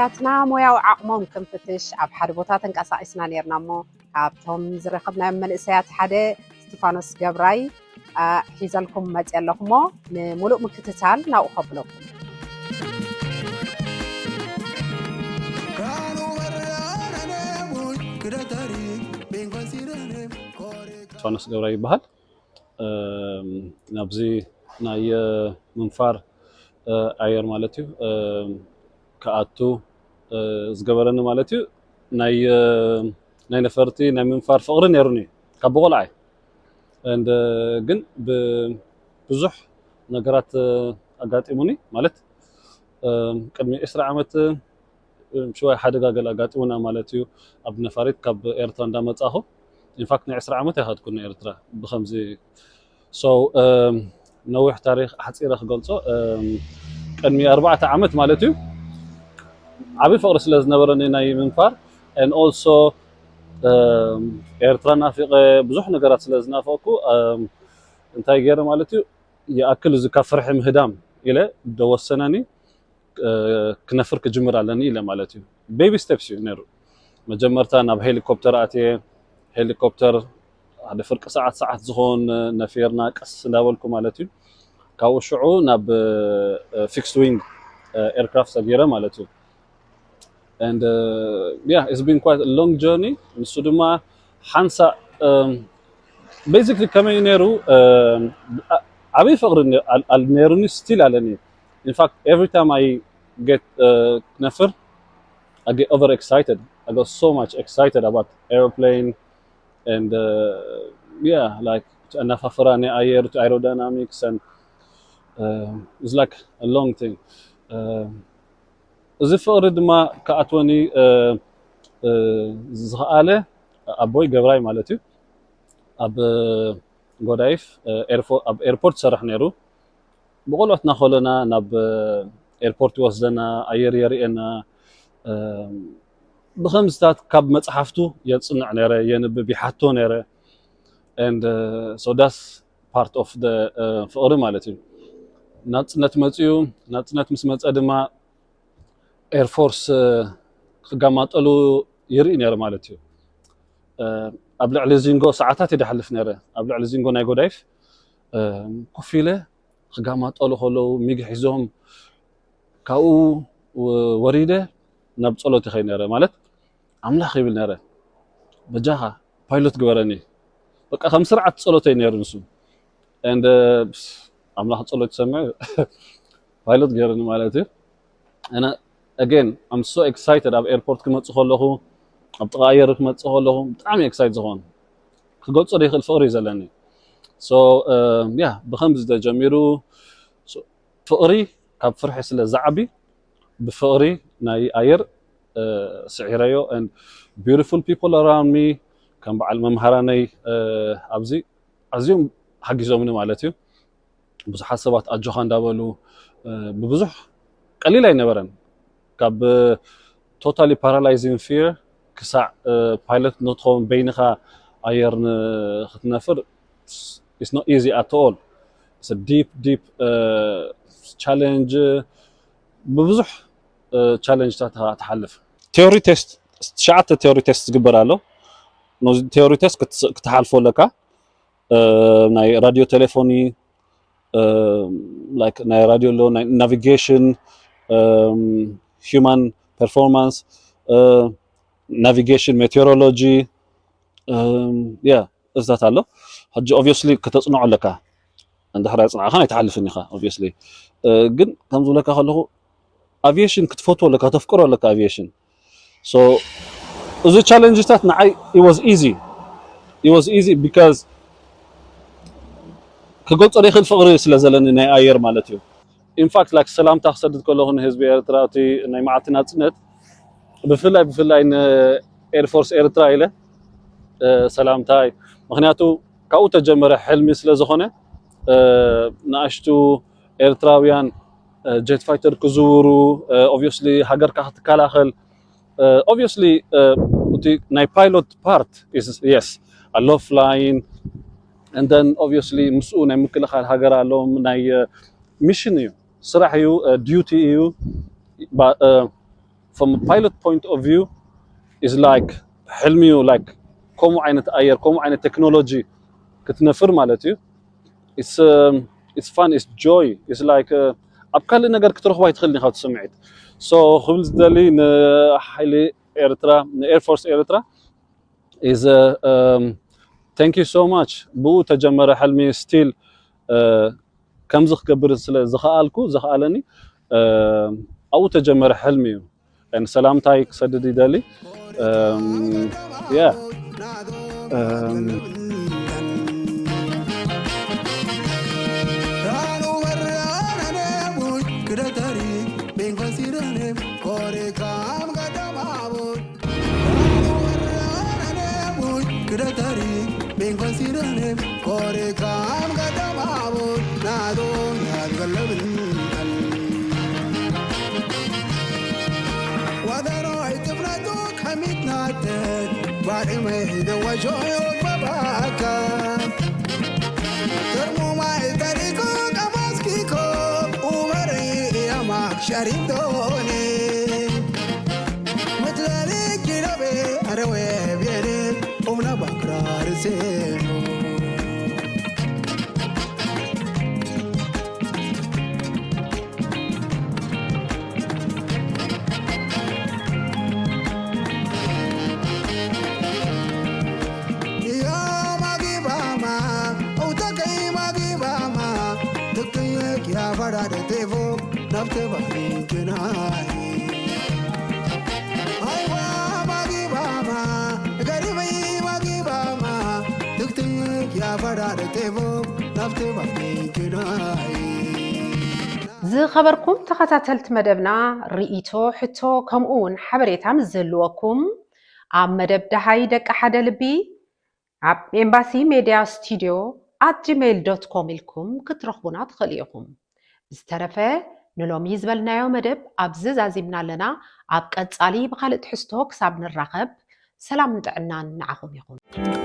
ኣትና ሞያዊ ዓቕሞም ክንፍትሽ ኣብ ሓደ ቦታ ተንቀሳቒስና ነርና እሞ ካብቶም ዝረኸብናዮም መንእሰያት ሓደ እስቲፋኖስ ገብራይ ሒዘልኩም መፅእ ኣለኹሞ ንምሉእ ምክትታል ናብኡ ከብለኩም። ፋኖስ ገብራ ይበሃል። ናብዚ ናይ ምንፋር ኣየር ማለት እዩ ክኣቱ ዝገበረኒ ማለት እዩ። ናይ ነፈርቲ ናይ ምንፋር ፍቕሪ ነይሩኒ ካብ ብቆልዓይ። ግን ብዙሕ ነገራት ኣጋጢሙኒ ማለት ቅድሚ ዕስራ ዓመት ሽወይ ሓደጋ ገለ ኣጋጢሙና ማለት እዩ። ኣብ ነፋሪት ካብ ኤርትራ እንዳመጻኹ ኢንፋክት ናይ ዕስራ ዓመት ኣይኸድኩን ኤርትራ ብከምዚ so ነዊሕ ታሪክ ኣሕፂረ ክገልፆ ቅድሚ ኣርባዕተ ዓመት ማለት እዩ ዓብይ ፍቅሪ ስለ ዝነበረኒ ናይ ምንፋር and also ኤርትራ ናፊቀ ብዙሕ ነገራት ስለ ዝናፈቅኩ እንታይ ገይረ ማለት እዩ ይኣክል እዚ ካብ ፍርሒ ምህዳም ኢለ ደወሰነኒ ክነፍር ክጅምር ኣለኒ ኢለ ማለት እዩ baby steps እዩ ነይሩ መጀመርታ ናብ ሄሊኮፕተር ኣትየ ሄሊኮፕተር ሓደ ፍርቂ ሰዓት ሰዓት ዝኸውን ነፊርና ቀስ እንዳበልኩ ማለት እዩ ካብኡ ሽዑ ናብ fixed wing aircraft ሰጊረ ማለት እዩ and uh, yeah it's been quite a long journey ንሱ ድማ ሓንሳ basically ከመይ ነይሩ ዓብይ ፍቅሪ ነይሩኒ still ኣለኒ in fact every time I get uh, ክነፍር I get over excited I got so much excited about airplane and uh, yeah like ኣናፋፍራ ናይ ኣየር aerodynamics and uh, it's like a long thing uh, እዚ ፍቅሪ ድማ ክኣትወኒ ዝኸኣለ ኣቦይ ገብራይ ማለት እዩ ኣብ ጎዳይፍ ኣብ ኤርፖርት ሰርሕ ነይሩ ብቆልዑትና ከለና ናብ ኤርፖርት ይወስደና ኣየር የርእየና ብከምዝታት ካብ መፅሓፍቱ የፅንዕ ነረ የንብብ ይሓቶ ነረ and uh, so that's part of the uh, ፍቅሪ ማለት እዩ ናፅነት መፅኡ ናፅነት ምስ መፀ ድማ ኤርፎርስ ክጋማጠሉ ይርኢ ነረ ማለት እዩ ኣብ ልዕሊ ዚንጎ ሰዓታት ይደሓልፍ ነረ ኣብ ልዕሊ ዚንጎ ናይ ጎዳይፍ ኮፍ ኢለ ክጋማጠሉ ከለዉ ሚግ ሒዞም ካብኡ ወሪደ ናብ ፀሎት ይኸይ ነረ ማለት ኣምላኽ ይብል ነረ በጃኻ ፓይሎት ግበረኒ በቃ ከም ስርዓት ፀሎተይ ነይሩ ንሱ ኣምላኽ ፀሎት ይሰምዕ ፓይሎት ገይሩኒ ማለት እዩ ኣነ again I'm so excited ኣብ ኤርፖርት ክመፅእ ከለኹ ኣብ ጥቓ ኣየር ክመፅእ ከለኹ ብጣዕሚ excite ዝኾን ክገልፆ ዘይክእል ፍቕሪ እዩ ዘለኒ so yeah ብከምዚ ተጀሚሩ ፍቕሪ ካብ ፍርሒ ስለ ዝዓቢ ብፍቕሪ ናይ ኣየር ስዒረዮ and beautiful people around me ከም በዓል መምሃራነይ ኣብዚ ኣዝዮም ሓጊዞምኒ ማለት እዩ ብዙሓት ሰባት ኣጆኻ እንዳበሉ ብብዙሕ ቀሊል ኣይነበረን ካብ totally paralyzing fear ክሳዕ ፓይለት ንክትኸውን በይንኻ ኣየር ክትነፍር it's not easy at all it's a deep deep uh, challenge ብብዙሕ ቻለንጅታት ትሓልፍ ቴሪ ቴስት ትሽዓተ ቴሪ ቴስት ዝግበር ኣሎ ነዚ ቴሪ ቴስት ክትሓልፎ ኣለካ ናይ ራድዮ ቴሌፎኒ ናይ ራድዮ ኣሎ ናይ ናቪጌሽን human performance navigation meteorology yeah እዝታት ኣሎ ሕጂ obviously ከተፅንዖ ኣለካ እንድሕር ኣፅናዕኻን ኣይትሓልፍን ኢኻ obviously ግን ከም ዝብለካ ከለኹ aviation ክትፈትዎ ኣለካ ተፍቅሮ ኣለካ aviation so እዚ ቻለንጅታት ንዓይ it was easy it was easy because ክገልፆ ዘይክእል ፍቅሪ ስለ ዘለኒ ናይ ኣየር ማለት እዩ in fact like ሰላምታ ክሰድድ ከለኹ ንህዝቢ ኤርትራ እቲ ናይ መዓልቲ ናፅነት ብፍላይ ብፍላይ ንኤርፎርስ ኤርትራ ኢለ ሰላምታይ ምክንያቱ ካብኡ ተጀመረ ሕልሚ ስለ ዝኾነ ንኣሽቱ ኤርትራውያን ጀት ፋይተር ክዝውሩ obviously ሃገርካ ክትከላኸል obviously እቲ ናይ ፓይሎት part yes ኣሎ flying and then obviously ምስኡ ናይ ምክልኻል ሃገር ኣለዎም ናይ ሚሽን እዩ ስራሕ እዩ ዲዩቲ እዩ from a pilot point of view is like ሕልሚ እዩ። Like ከምኡ ዓይነት ኣየር፣ ከምኡ ዓይነት ቴክኖሎጂ ክትነፍር ማለት እዩ። It's um, it's fun, it's joy, it's like uh, ኣብ ካልእ ነገር ክትረኽቦ ኣይትኽእልን ኢኻ እቲ ስምዒት። So ክብል ዝደሊ ንሓይሊ ኤርትራ፣ ንኤርፎርስ ኤርትራ is uh, um, thank you so much። ብኡ ተጀመረ ሕልሚ፣ still uh, ከምዚ ክገብር ስለ ዝኸኣልኩ፣ ዝኸኣለኒ uh, ኣብኡ ተጀመረ ሕልሚ እዩ። And ሰላምታይ ክሰድድ ይደሊ። Um, yeah. Um, ዝኸበርኩም ተኸታተልቲ መደብና፣ ርእይቶ፣ ሕቶ፣ ከምኡ እውን ሓበሬታ ምስ ዝህልወኩም፣ ኣብ መደብ ደሃይ ደቂ ሓደ ልቢ ኣብ ኤምባሲ ሜድያ ስቱድዮ ኣት ጂሜይል ዶት ኮም ኢልኩም ክትረኽቡና ትኽእሉ ኢኹም። ብዝተረፈ ንሎሚ ዝበልናዮ መደብ ኣብዚ ዛዚምና ኣለና። ኣብ ቀጻሊ ብኻልእ ትሕዝቶ ክሳብ ንራኸብ ሰላምን ጥዕናን ንዓኹም ይኹን።